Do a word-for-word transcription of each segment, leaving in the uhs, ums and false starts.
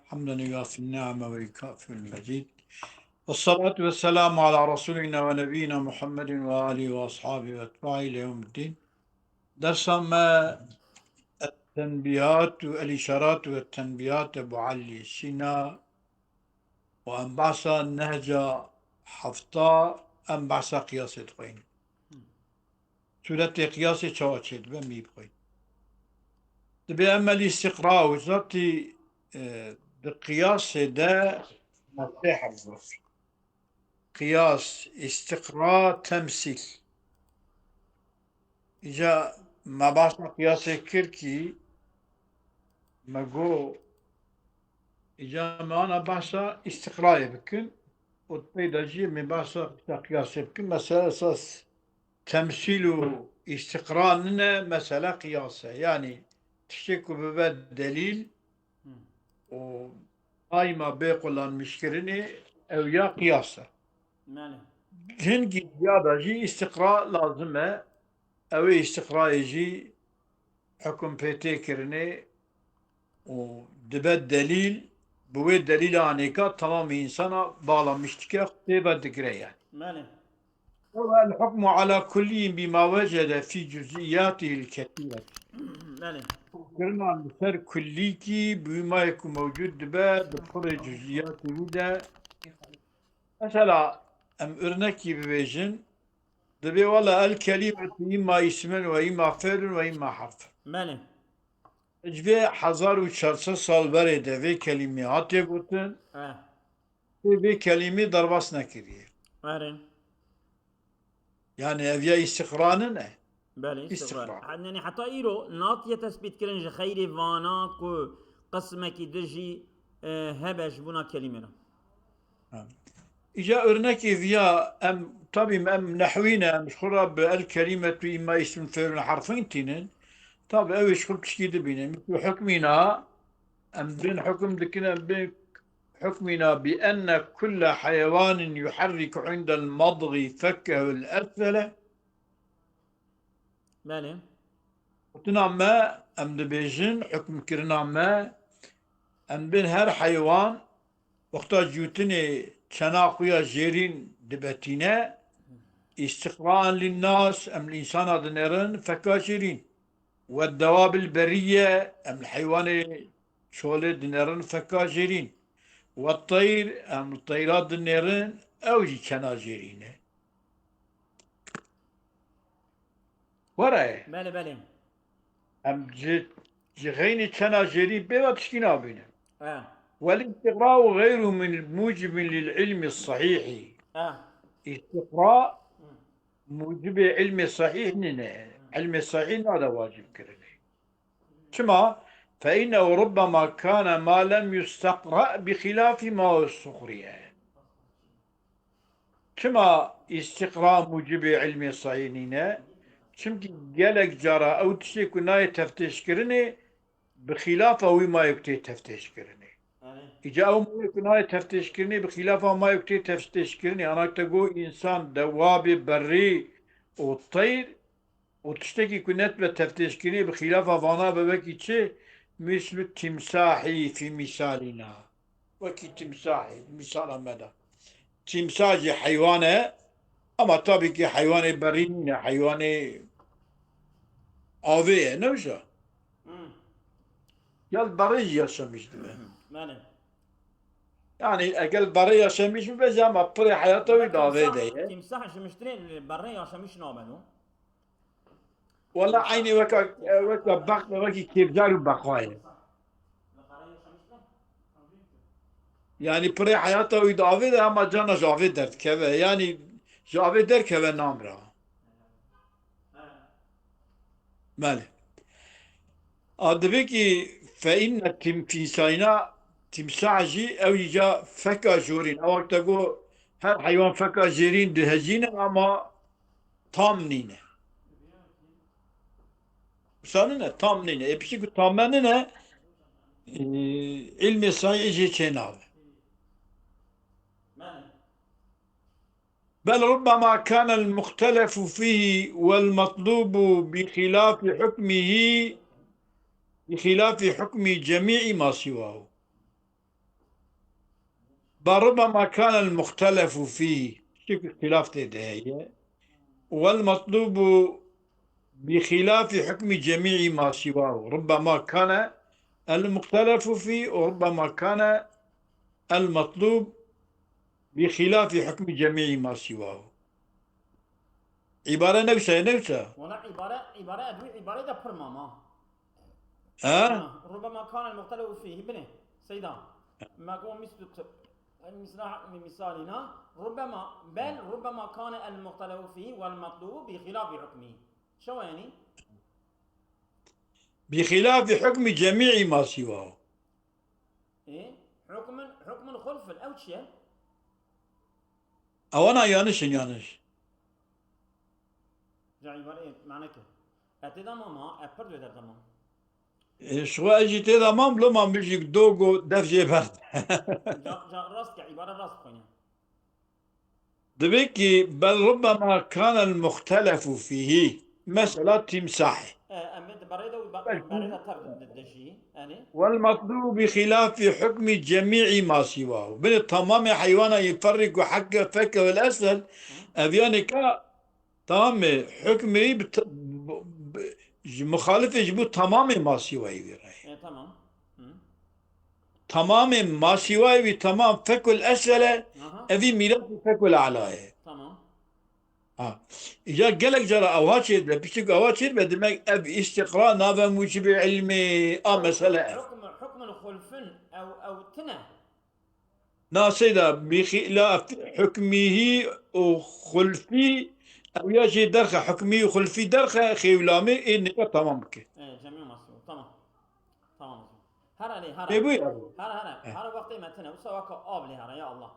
حمدا يوافي النعم ويكافئ المزيد. والصلاة والسلام على رسولنا ونبينا محمد وآله وأصحابه وأتباعه إلى يوم الدين. Dersa me, التنبيهات والإشارات والتنبيهات Ebu Elî Sîna û em behsa nehca hefta, em behsa qiyasê dixwînin. Sûretê qiyasê çawa çêdibe, em ê bixwînin. Dibê em el îstiqra û zatî, e, di qiyasê de me sê herf got. Qiyas, îstiqra, temsîl. Îca me behsa qiyasê kir kî me got, îca me ana behsa îstiqrayê bikin û di pey de jî me behsa qiyasê bikin. Mesela esas temsîl û îstiqra nine, mesele qiyas e. Yanî tiştê ku bibe delîl û daîma bê qulanmişkirinê, ew ya qiyas e. Belê. Hingî ziya de jî îstiqra lazim e. Ew ê îstiqrayê jî hukm pê tê kirinê û dibe delîl, bi wê delîla anêka temamê însana bağlamış dike, tê ve digire yani. Belê. Ew el hukmu ala kulliyyin bima wecede fî cuziyatihi el kethîret. Belê. Kirina li ser kullîkî bi wî mayê ku mewcûd dibe, di pirê cuziyatê wî de. Mesela em örnekî bibêjin, dibê wela el kelimetu îmma îsmen ve îmma fe'lun ve îmma harfen. Belê. Ji vê hezar û çar sed sal berê de vê kelîmê hatiye gotin. Eh. Vê, vê kelîmê derbas nekiriye. Erê. Yani ev ya îstiqra nine. Belê, îstiqra. Îstiqra. He-, yani heta îro natiye tespît kirin ji xeyrê vana ku qismekî din jî, e, hebe ji bona kelîmê re. Ha. Îca örnekê viya em, tabî em nehwî ne, em ji xwe re bi el kelimetu îmma îsmun fe'lun harfin tînin. Tabî ew ê ji xwe tişkî dibînin. Mîslu hukmîna, em bin hukm dikin, em bin hukmîna bi enne kulle heyewanin yuherriku indel madgî fekkehu el esfele. Belê. Gotina me, em dibêjin, hukmkirina me, em bin her heywan, wexta cûtinê çena xwe ya jêrîn dibetîne, îstiqraan lînnas, em li însana dinêrin feka jêrîn. Ve dewabil berîye, em li heywanê çolê dinêrin feka jêrîn. Ve teyr, em li teyra dinêrin, ew jî çena jêrîn e. Were. Belê, belê. Em ji, ji xeynî çena jêrîn pê ve tiştî nabînin. Ha. Wel îstiqra û xeyru min mucibin lil ilmi sahîhî. Ha. Îstiqra mucibê ilmê sahîh nîne. Ilmê sahîh nade wacib kirinê. Çima? Fe innehu rubbema kane ma lem yustaqra bi xilafî ma ustuqriye. Çima îstiqra mucibê ilmê sahîh nîne? Çimkî gelek cara ew tiştê ku nayê teftêşkirinê, bi xîlafa wî mayê ku tê teftêşkirinê. Îca ew mayê ku nayê teftêşkirinê, bi xîlafa mayê ku tê teftêşkirinê. Ana te got însan, dewabê, berî û teyr û tiştekî ku nedibe teftêşkirinê, bi xîlafa vana be wekî çi? Mîslu timsahî fî mîsalîna. Wekî timsahî, mîsala me de. Timsah jî heywan e, ama tabî ki heywanê berî nîne, heywanê avê ye, ne wisa? Hmm. Ya li berê jî yaşamîş dibe. Belê. Yani eger li berê yaşamîş bibe jî ama pirê heyata wî di avê de ye. Timsah, timsah ji miştirên li berê yaşamîş nabe no? Wela eynî weka, weka beq, wekî kêfcar û bexwa ye. Yanî pirê heyata wî di avê de, hema cana ji avê derdikeve. Yanî ji avê derkeve namira. Belê. A dibê ki fe inne tim-, timsahîna, timsah jî ew îca feka jorîn. Ew wexte got her heywan feka jêrîn dihejîne ama tam nîne. Wisa nîne, tam nîne. Ê piştî ku tam nîne, e, ilmê sahîh jê çê nabe. Bel rubbema kâne el-muhtelefu fîhî wel-metlubu bi xilâfi hukmihî, bi xilâfi hukmi cemî'î ma sîwâhu. Ba rubema kanel muhtelefu fîh. Çünkü ihtilaf tê de heye. Wel matlubu bi xilafî hukmî cemî'î ma siwahu. Rubema kane el muhtelefu fîh û rubema kane el matlub bi xilafî hukmî cemî'î ma siwahu. Îbare newşe, newşe. Wala îbare, îbare, ev wî îbare de pir mama. Ha? Rubema kana el-muhtelefu fîhî. Binê, Seyda. Me got mîst û t-, misla-, misalî na. Rubema, bel, rubema kana el-muhtelefu fîhî vel matlubu bi xilafî hukmî. Şewa yanî? Bi xilafî hukmî cemî'î ma siwa. Ê, hukmun, hukmun xulfin, ew çi ye? Ewana yanlış in, yanlış. Ca îbare, e, mane ke. E, tê de mam ha, e, pir dê de mam. E, şixwe ez jî tê de mam, loma min jî do go dev jê berd. Ca, ca rast ke, îbare rast xwene. Divê ki bel rubbema kanel muhtelefu fîhî. Mesela timsah. E, em ê di berê de, berê de tev di, di, dijî, yani. Wel matlubu bi xilafî hukmî cemî'î ma siwahu. Binê tamamê heywana yuferriku hakke feke vel esel. Ev yani ka Tamam mı? Hükmü bi t-, b-, b-, ji muxalifê ji bo tamamê masîwayî wî re. E, tamam. Hı. Tamamê masîwayî wî tamam fekul esfele, aha, evî mîrasî fekul ala ye. Tamam. Ha. Îca gelek cara ewa çêdibe, piçik ewa çêdibe, demek ev îstiqra nave mucibê ilmê, a mesele ev. Hukm-, hukmun xulfin ew, ew tine. Na seyda, bi xilaf hukmîhî û xulfî, ew ya jê derxe, hukmî û xulfî derxe, xêwlamê ê nika tamam bike. E, cemî masî, tamam. Tamam. Hera lê, hera. Ê bû ya. Hera, hera. He. Hera wextê me tine, wisa weke av lê hera, ya Allah.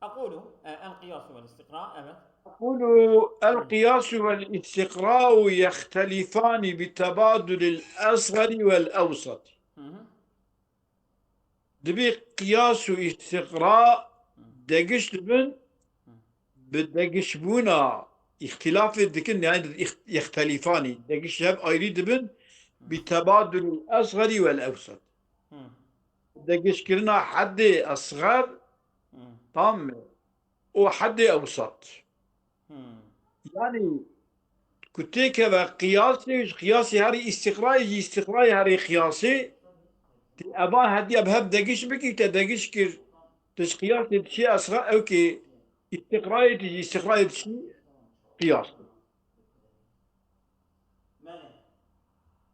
Ekulu, e, el-qiyas vel-istiqra, evet. Ekulu, el-qiyas vel-istiqra yextelifani bi tebadulil esgari vel-ewsati. Hı hı. Dibê qiyas û îstiqra degiş dibin, bi degişbûna îxtilafê dikin, yani îx-, îxtelîfanî, degiş hev ayrî dibin, bi tebadulî esxerî wel ewsat. Hı. Degişkirina heddê esxer, hı, tam mı? O heddê ewsat. Hmm. Yani ku têkeve qiyasê, ji qiyasê herî îstiqrayê, ji îstiqrayê herî qiyasê, tê eva hediya bi hev degiş bikî, te degiş kir, tu ji qiyasê diçî esra, ew kê îstiqrayê, tu ji îstiqrayê diçî qiyas.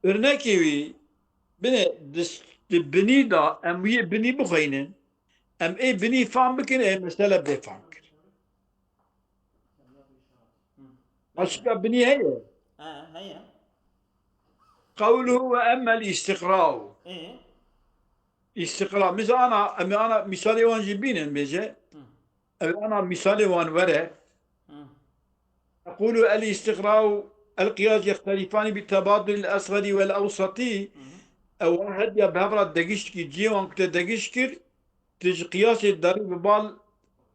Örnekê wî, binê, di, di binî de, em wî binî bixweynin, em ê binî fam bikin, ê mesele bê fam kir. Başka binî heye? He, heye. Qewluhu ve emmel îstiqra'u. Ê? Îstiqra. Mesela ana, em ana misalê wan jî bînin bêje. Hı. Ev ana misalê wan were. Hı. Ekulu el îstiqra'u el qiyas yextelîfani bi tebadulil esxeri vel ewsatî. Hı hı. Ew hediya bi hev re degiş dikî, cihê wan ku te degiş kir, tu ji qiyasê derî bi bal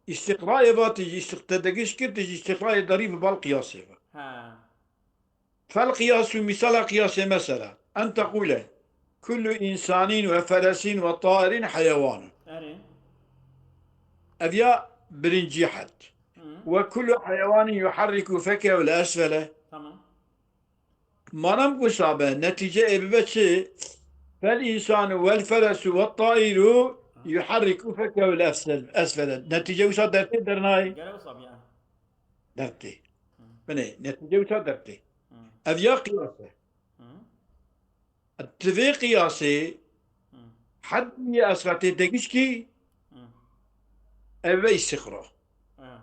îstiqrayê ve, tu ji îstiq-, te degiş kir, tu ji îstiqrayê derî bi bal qiyasê ve. Ha. Fel qiyasu, misala qiyasê mesela. En tequle, kullu insanin ve feresin ve tairin heyewanun. Erê. Ev ya birincî hed. Hı. Ve kullu heyewanin yuharriku fekehu le esfele. Tamam. Manam ku sabe, netice ê bibe çi? Fel insanu vel feresu ve tairu yuharriku fekehu le esfel-, esfele. Netice wisa dertê dernayê. Gere wisa biya. Dertê. Hı. Binê, netice wisa dertê. Hı. Ev ya qiyas e. Hı. Tivê qiyasê, hı, heddî esxatê degişkî, hı, ev ve îstiqra. Hı.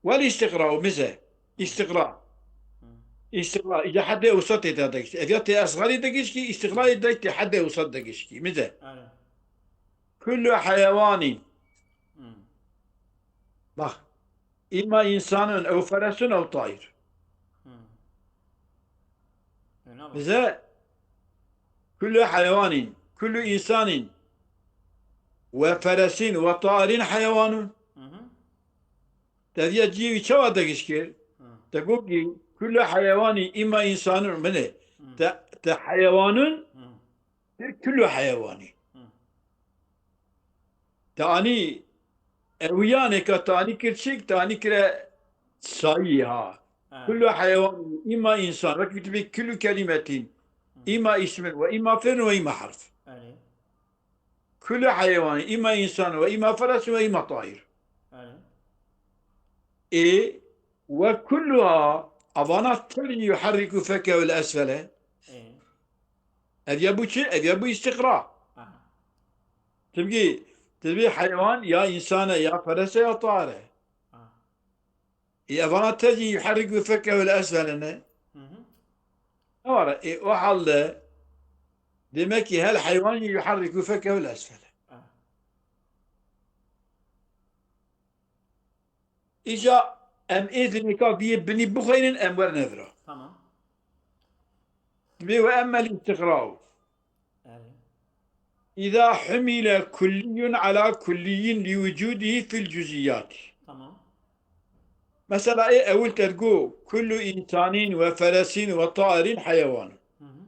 Wel îstiqra û mize. Îstiqra. Hı. Îstiqra. Îca heddê ewsatê de degişkî. Ev ya tê esxarî degişkî, îstiqrayê de tê heddê ewsat degişkî. Mize. Hı. Kullu heyewanî. Hı. Bak. Îma insanun ew feresun ew tayr. Hı. Öyle mi? Bize kullu heyewanîn, kullu insanîn ve feresin ve tairin heyewanun. Hı hı. Te diya cihê wî çawa degiş kir? Hı. Te got ki kullu heyewanî îma insanun, binê. Hı. Te, te heyewanun, hı, kir kullu heyewanî. Hı. Te anî Ew yanê ka tanî kir çik, tanî kire sayî ha. He. Kullu heyewan, îma însan, wekî tu bê kullu kelimetîn, Hı. îma îsmin ve îma fi'lun ve îma harf. Erê. Kullu heyewan, îma însan ve îma feresun ve îma taîr. Erê. Ê, ve kulluha, evana tevî yuherriku fekehu li esfele. Ê. Ev ya bû çi? Ev ya bû îstiqra. Aha. Çimkî tu bê heyewan ya însan e, ya feres e, ya taîr e. Aha. Ê, evana tevî yuherriku fekehu li esfele ne? Hı hı. Ne var? Ê, o halde demek ki hel heyewan yuherriku fekehu li esfele. Aha. Îca em ê di nêka vî yê binî bixweynin, em werin vira. Tamam. Dibê we emmel îstiqra. Erê. Îza humile kulliyun ala kulliyin li wucudî fil cuziyat. Tamam. Mesela ê ewil te digo kullu insanîn ve feresin ve tairin heyewan. Hı hı.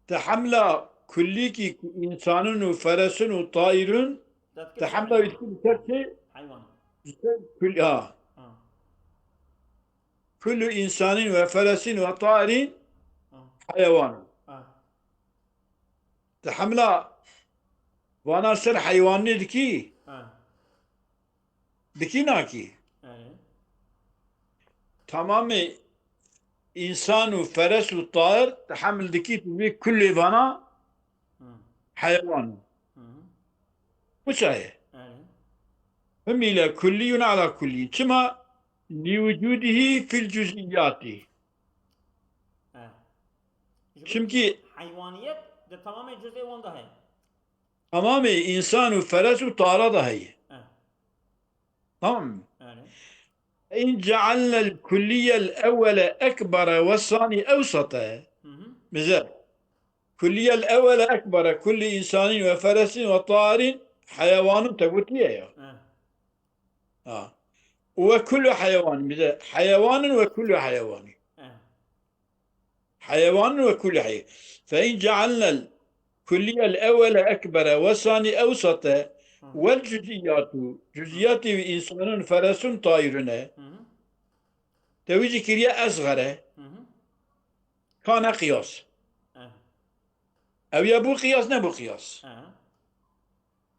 Te hemla kullîkî ku însanun û feresun û taîrun, te hemla wî dikir ser çi? Heywan. Ser kul-, ha. Ha. Kullu insanîn ve feresin ve taîrin Ha. heyewan. Ha. Te hemla vana ser heywanî dikî? Ha. Dikî nakî? Erê. Tamamê însan û feres û tair te hemil dikî tu vê kulê vana Hı. heyewan. Hı. Wisa ye? Erê. Humile kulliyun ala kulliyun. Çima? Li wucudihî fil cuziyatî. Eh. Çimkî heywaniyet di tamamê cuzê wan de heye. Tamamê însan û feres û taîra de heye. Eh. Tamam mı? Yani. İn cealnel kulliyel evvele ekbere ve sani evsete. Hı hı. Bize. Kulliyel evvele ekbere, kulli insanin ve feresin ve tairin heyevanın te gotiye ya. Eh. Ha. Ve kullu heyevanin, bize heyevanin ve kullu heyevanin. Eh. Heyevanin ve kulli heye-, fe in cealnel kulliyel evvele ekbere ve sani evsate Hı. vel cüziyatu, cüziyatî ve insanun feresun tairune. Hı hı. Te wî jî kiriye esgare. Hı hı. Kane qiyas. Eh. Ev ya bû qiyas, ne bû qiyas.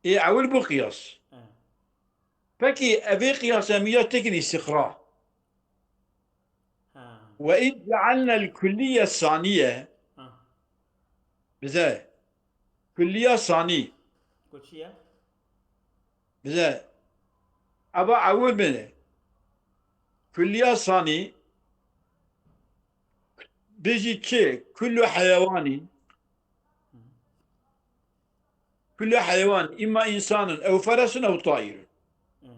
Eh. Ê ewil bû qiyas. Eh. Pekî evê qiyas em ya tekin îstiqra. Ha. Ve in cealnel kulliye saniye. Ha. Bize. Kulliya sani. Ku çi ye? Bize. Aba ewil bine. Kulliya sani. Bijî çi? Kullu heyewanin. Kullu heyewan, imma insanun, ew feresun, ew tairun. Hı hı.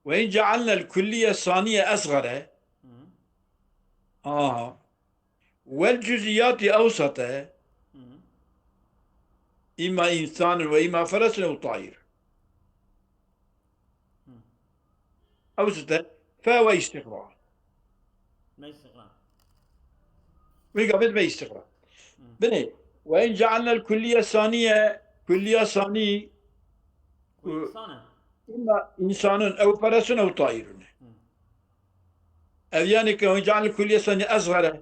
Ve in cealnel kulliye saniye esgare. Hı hı. Aha. Vel cüziyati evsate. Hı hı. İmma insanun ve imma feresun, ew tair. Hı. Ew site fe ve îstiqrar. Me îstiqrar. Wê gavê dibe îstiqrar. Hı. Binê. Ve in cealnel kulliye saniye, kulliya sani, Ku insan e. İmma insanun ew feresun ew tairun. Hı. Ev yani ke ve in cealnel kulliye sani esgare.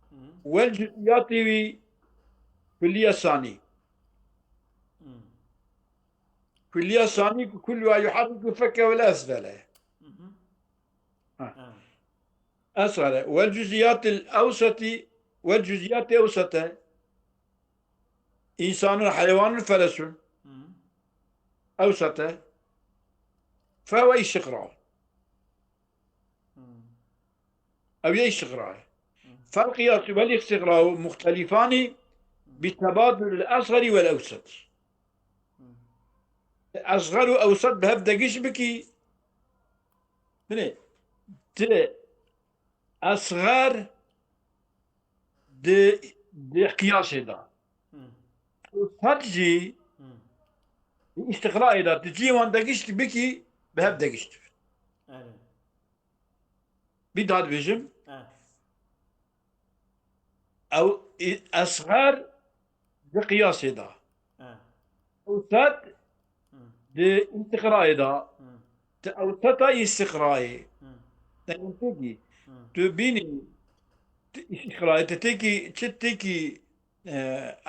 Hı. Vel cüziyatî wî kulliye sani. Hı. Kulliya sani ku kulluha yuharriku fekkehu li esfele. Hı hı. Ha. Evet. Esfele. Vel cüziyatil ewseti, vel cüziyati ewsete. İnsanun, heywanun, feresun. Hı hı. Ewsete. Fe ve istiqra. Hı. Ew ye istiqra ye. Hı. Fel qiyas vel istiqra muxtelifani bi tebadulil esgari vel ewset. Esxer û ewsat bi hev degiş bikî. Binê, ti esxer di, di qiyasê de. Hı. Ewsat jî Hı. di îstiqraê de. Ti cihê wan degiş bikî, bi hev degiş dibin. Evet. Bir daha dibêjim. Evet. Ew, i-, esxer di qiyasê de. Evet. Ewsat Di îstiqrayê de, Hı. di ewseta îstiqrayê, Hı. dengê têkî, Hı. tu bînî, ti îstiqrayê, ti têkî, çi têkî, e,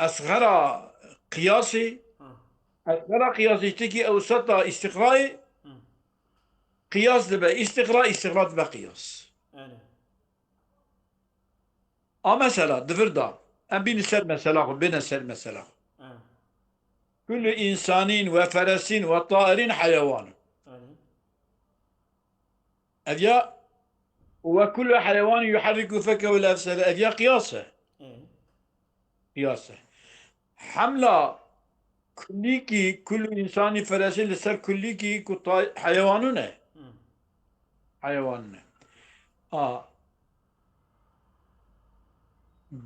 esxera qiyasê, Hı. esxera qiyasê têkî ewseta îstiqrayê, Hı. qiyas dibe îstiqra, îstiqra dibe qiyas. Erê. A mesela, di vir de, em bînin ser mesela xwe, bêne ser mesela xwe. Erê. Kullu insanîn ve feresîn ve tairîn heyewan. Erê. Ev ya, ve kullu heyewanî yuharriku fekehu lefsere, ev ya qiyas e. Erê. Qiyas e. Hemla kullîkî, kullu insanî feresîn li ser kullîkî ku ta-, heyewanûn e. Hı. Heyewanûn e. A.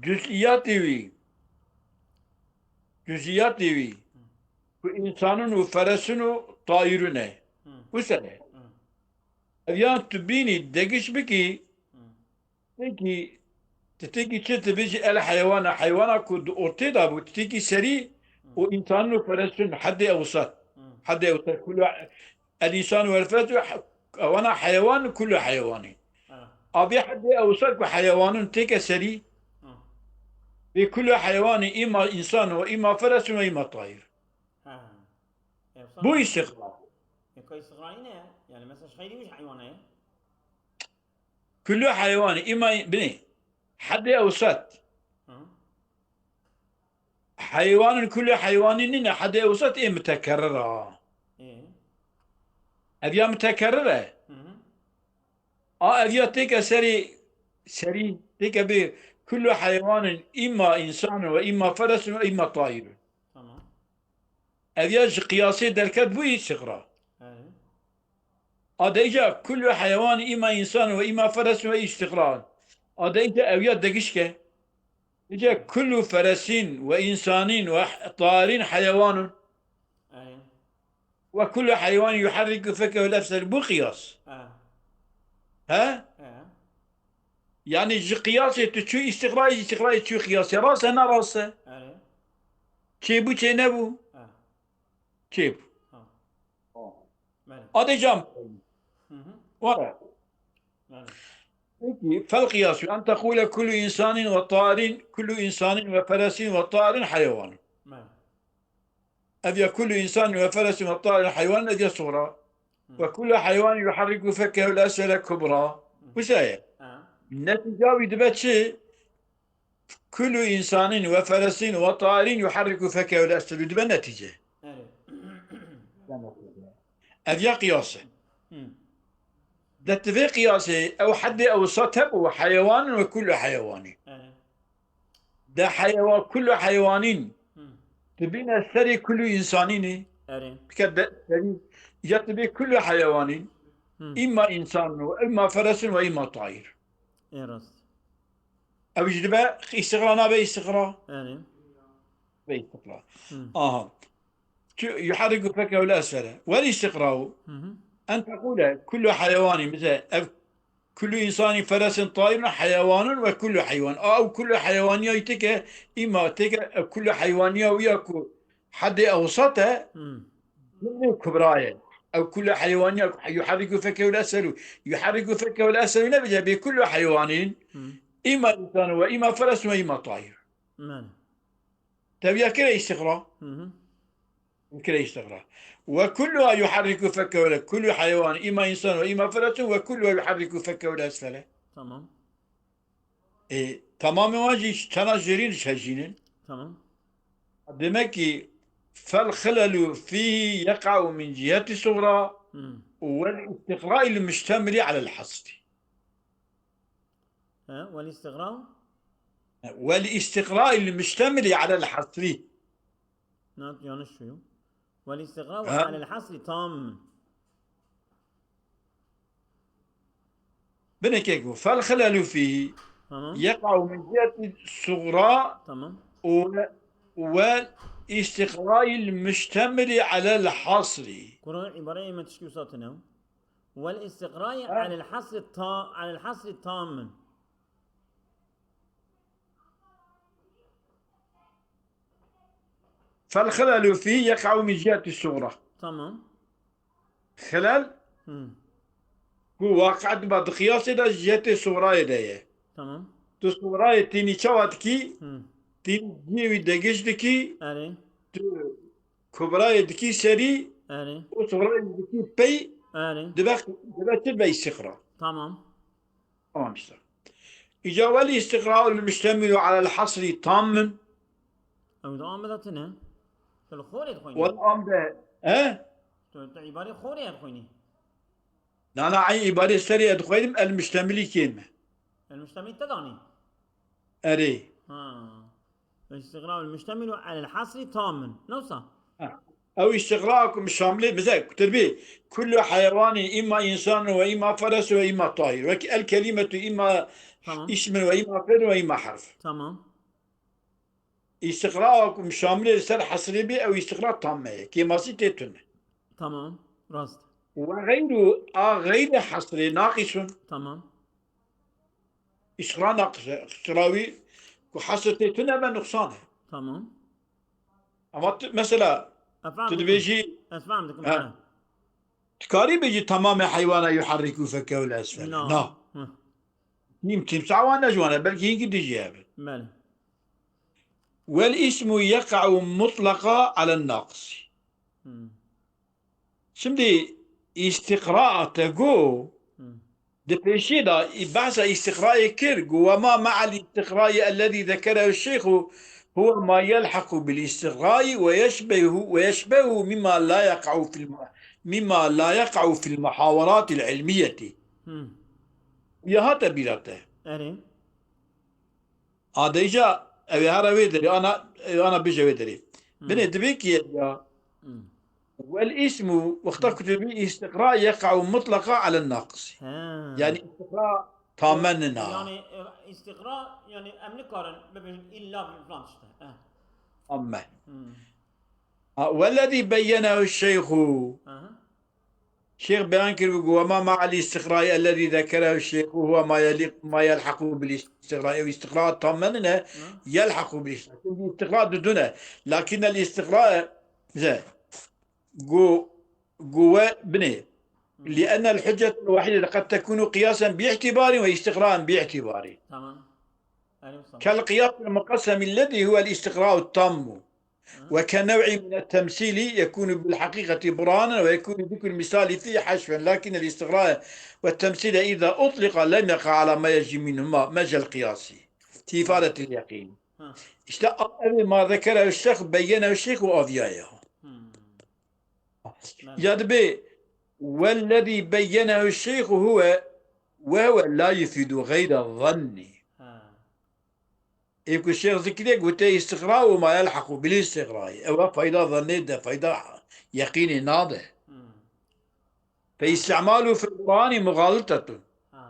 Cüz'iyatê wî. Cüz'iyatê wî. Ku insanûn û feresûn û taîrûn e. Hı. Wisa e. Hı. Ev yan tu bînî, degiş bikî, Hı. Têkî, ti têkî çi, ti bêjî el heywana, heywana ku di ortê de bû, ti têkî serî û Hı. însanû feresûn, hedê ewsat. Hı. Hedê ewsat, kullu el însan vel feresûn, ewana heyewan, kullu heyewanî. Ha. Abî hedê ewsat ku heyewanûn têke serî, Hı. bê kullu heyewanî îma însan ve îma feresûn ve îma tayir. Ha. Ewsat Bu mı? Îstiqra. E, ka îstiqra yine ya. Yani mesela xeyrî wî heywana ye. Kullu heyewanî, îma, binê, hedê ewsat. Hı. Heywanın kullu heywanî nîne, hedê ewsat ê mütekerrir a. E. Ev ya mütekerrir e. Hı hı. A ev ya têke serî, serî, têke bê kullu heywanın îma însanın ve îma feresın ve îma tayirun. Tamam. Ev ya ji qiyasê derket bû îstiqra. Erê. A de îca kullu heyewan îma însan ve îma feres ve îstiqra. A de îca ev ya degişke. Îca kullu feresîn ve însanîn ve tairîn heyewanun. Erê. Ve kullu heyewan yuharriku fekehu lefsel. Bu qiyas. Ha. He? Ha. Yani ji qiyasê tu çû îstiqrayê, îstiqrayê çû qiyasê. Rast e, ne rast e? Erê. Çêbû, çê nebû? Ha. Çêbû. Ha. Belê. Adê can. Hı hı. Wara. Belê. Peki, fel qiyasu en tekule kullu insanin ve tairin, kullu insanin ve feresin ve tairin heyewan. Belê. Ev ya kullu insanin ve feresin ve tairin heyewan, ev ya sugra. Hı. Ve kullu heyewan yuharriku fekkehu lesfele kubra. Hı. Bu sayede. Ha. Netice wî dibe çi? Kullu insanin ve feresin ve tairin yuharriku fekkehu lesfele. Dibe netice. Evet. Ev ya qiyas e. Hı. De ti vê qiyasê ew heddê ewsat hebû, heyewanin ve kullu heyewanî. Evet. De heyewa-, kullu heyewanîn Hı. dibîne serê kullu insanînî. Erê. Bike de serî, ya dibê kullu heyewanîn, Hı. îma însan ve îma feresin ve îma tayir. Ê rast. Ew jî dibe îstiqra, nabe îstiqra? Erê. Be îstiqra. Hı. Aha. Çi yuharriku fekkehu lesfele. Wel îstiqra. Hı hı. En tekule kullu heyewanî, mesela ev kullu insanî feresin tayirun heyewanun ve kullu heywan. A, ew kullu heywanî ya têke, îma têke, ew kullu heywanî ya wî ya ku hedê ewsat e, Hmm. cumle kubra ye. Ew kullu heywanî ya ku yuharriku fekkehu lesfelu. Yuharriku fekkehu lesfelu ne bije bê kullu heywanîn. Hmm. Îma însan ve îma feresun ve îma tayir. Belê. Teviya kire îstiqra. Hı hı. Kire îstiqra. Ve kulluha yuharriku fekkehu le. Kullu heyewan, îma însan ve îma feresun ve kulluha yuharriku fekkehu le esfele. Tamam. E, tamamê wan jî çena jêrîn ji hejînin. Tamam. Demek ki fel xilelu fîhî yeqa'u min ciheti sugra Hmm. vel îstiqrail müştemili alel hasri. He, vel îstiqra? Vel îstiqrail müştemili alel hasri. Na, yanlış şuyu. Vel îstiqra ve Ha? alel hasri tam. Binekek bu. Fel xilelu fîhî Tamam. yeqa'u min ciheti sugra Tamam. ve, vel îstiqrail müştemili alel hasri. Kur'an îbareyê me tişkî wisa tune. Vel îstiqrail Ha? alel hasri ta-, alel hasri tam. Fel xilelu fîhî yeqa'u min ciheti sugra. Tamam. xilel Hmm. ku waqi diba di qiyasê de ji yetê suxrayê de ye. Tamam. Tu suxrayê tînî çawa dikî? Hmm. Tînî cihê wî degiş dikî. Erê. Tu kubrayê dikî serî. Erê. Û suxrayê dikî pey. Erê. Dibe, dibe çi be îstîqra? Tamam. Tamam işte. Îca wel îstîqraul muştemilu alel hasrî tammin. Ew de am de tine. Tu li xorê dixwînî. Wel am de, he? Tu, tu îbarê xorê dixwînî. Na, na, ey îbarê serê dixwînim, el muştemilî kêm e. El muştemilî te danî? Erê. Ha. Îstîqra el muştemilu alel hasrî tammin. Ne wisa? Ha. Ew îstîqra ku şamilê bize, kutir bî, kullu heyewanî îma însan ve îma feres ve îma tahir. Wek el kelimetu îma Tamam. ismin ve îma fi'l ve îma harf. Tamam. Îstîqra ku şamilê li ser hesrê bî, ew îstîqra tamme ye. Kêmasî tê tune. Tamam. Rast. Ve geyru a geyri hesrê naqisun. Tamam. Îstîqra naqis e. Îstîqra wî ku hesr tê tune be nuqsan e. Tamam. Ama tu, mesela, Efendim? tu dibêjî, Ez faham dikim. ha. Ana. Tu karî bêjî tamamê heywana yuharriku fekehu li esfel. Na. Na. Hı. Nîm timsah wan ne ji wan e, belkî hinkî dijî hebe. Belê. Wel ismu yeqa'u mutlaqa alen naqisi. Hmm. Şimdi îstîqraa te got, Hmm. di pêşî de î-, behsa îstîqrayê kir, got, "Ve ma ma'al îstîqrayî ellezî zekerehu şeyxu huwe ma yelhaqu bil îstîqrayî ve yeşbehu, ve yeşbehu mimma la yeqa'u fil mu-, mimma la yeqa'u fil muhaweratîl ilmiyetî." Hmm. Ya hate bîra te. Erê. A deyca ew ê here wê derê, ana, ew ana bêje wê derê. Hmm. Binê dibê ki ya. Hmm. Wel ismu, wexta ku tu dibî îstîqra yeqa'u mutlaqa alen naqisi. Ha. Yani îstîqra tamen nina. Yani, e, îstîqra, yani em nikarin bibêjin illa filan işte. Eh. Amme. Hmm. Ha, wellezî beyyenehu şeyxu. Aha. Şêx beyan kir û got, "Ve ma ma'al îstîqrayî ellezî zekerehu şeyxu huwe ma yelîq, ma yelhaqu bil îstîqra." Ew îstîqra tamme nine, Hı. yelhaqu bil îstîqra. Çünkü îstîqra didune. Lakin el îstîqra, ze, gu, gu ve binê. Hı. Li ennel hüccetul wahîde qed tekunu qiyasen bi îtibarî ve îstîqraen bi îtibarî. Tamam. Aleyküm selam. Kel qiyasil muqassemi lezî huvel îstîqra'u tammu. Ve ke nev'i min temsili yekunu bil haqiqati burhanen ve yekunu zikru misali fi haşfen. Lakin el istiqra ve temsile iza utliqa lem yaqa ala ma yecri minhuma mecel qiyasi. Fi ifadetil yakin. Ha. İşte ev ma zekere şeyh beyyene şeyh ve aviyaye. Hmm. Ya dibe vellezî beyyene şeyh huve ve huve la yufidu gayra zanni. Ha. Ê ku Şêx Zikirê gote îstixra û ma yelhequ bil îstixrayî. Ew e fayda zannê de, fayda yeqînê nade. Hmm. Fe îstîmalû fil Qur'anî muxalitetun. Ha.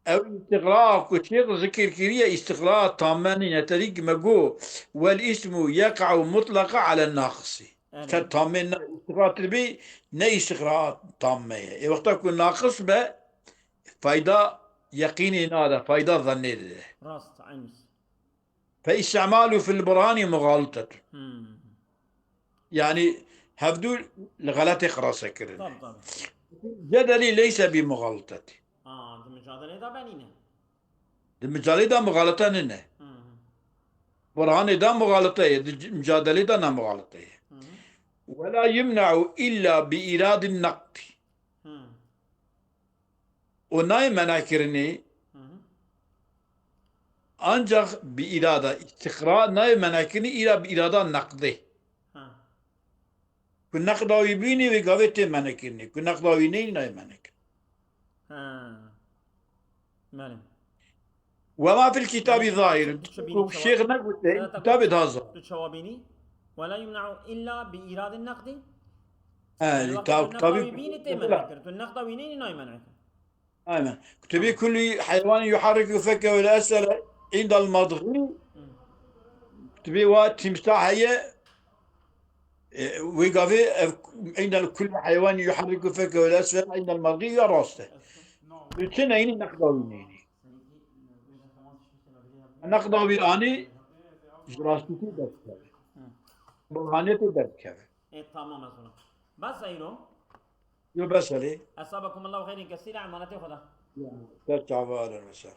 Ew îstixra ku Şêx Zikir kiriye îstixra tamme nîne. Terî me got, wel îsmu yeqa'u mutlaqa alen naqisi. Evet. Te tamê ne îstixra tiribî, ne îstixra tamme ye. Ê wexta ku naqis be, fayda yeqînê nade, fayda zannê dide. Rast, eyn wisa. Fe îstîmalû fil burhanî muxalitetun. Hmm. Yani hevdû li xeletê xirase kirin. Tabii, tabii. Cedelî leyse bi muxalitetî. Aa, di mücadelê de benîne. Di mücadelê de muxalite nine. Hı hı. Burhanê de muxalite ye, di c-, mücadelê de ne muxalite ye. Hı hı. Ve la yumne'u illa bi îradin naqdi. Hı. Û nayê menekirinê Hı hı. ancak bi îrada îstixra nayê menekirinê îra bi îrada neqdê. Ha. Ku neqda wî bînî wê gavê tê menekirinê. Ku neqda wî neyî nayê menekirin. Ha. Belê. Ve ma fil kitabî zahir. Tu çi bînî Ku çawa-, şêx negote, Sereta kitabê ku daha zahir. Tu çawa bînî? Ve la yumne'u illa bi îradin neqdî. He, Yani li wexta tav-, tu neqda tabî wî bînî tê Mesela, menekirin. Tu neqda wî neyî nayê menekirin. Aynen. Kutubê Tamam. kulli heywanî yuharriku feke ve esfele indel madgî. Hı. Kutubê wa timsah heye, e, wê gavê ev indel kulli heywanî yuharriku feke ve esfele indel madgî ya rast e. Esfel. Bütün eyni neqda wî neyni. Neqda wî anî ji rastîtî derdikeve. Hı. Burhanê tê derdikeve. E, tamam ez ona. Bas eyro. Yo, bes Elî. Esabekumullahu xeyrin kesîra, emanetê xwe de. Te çava alin mesela.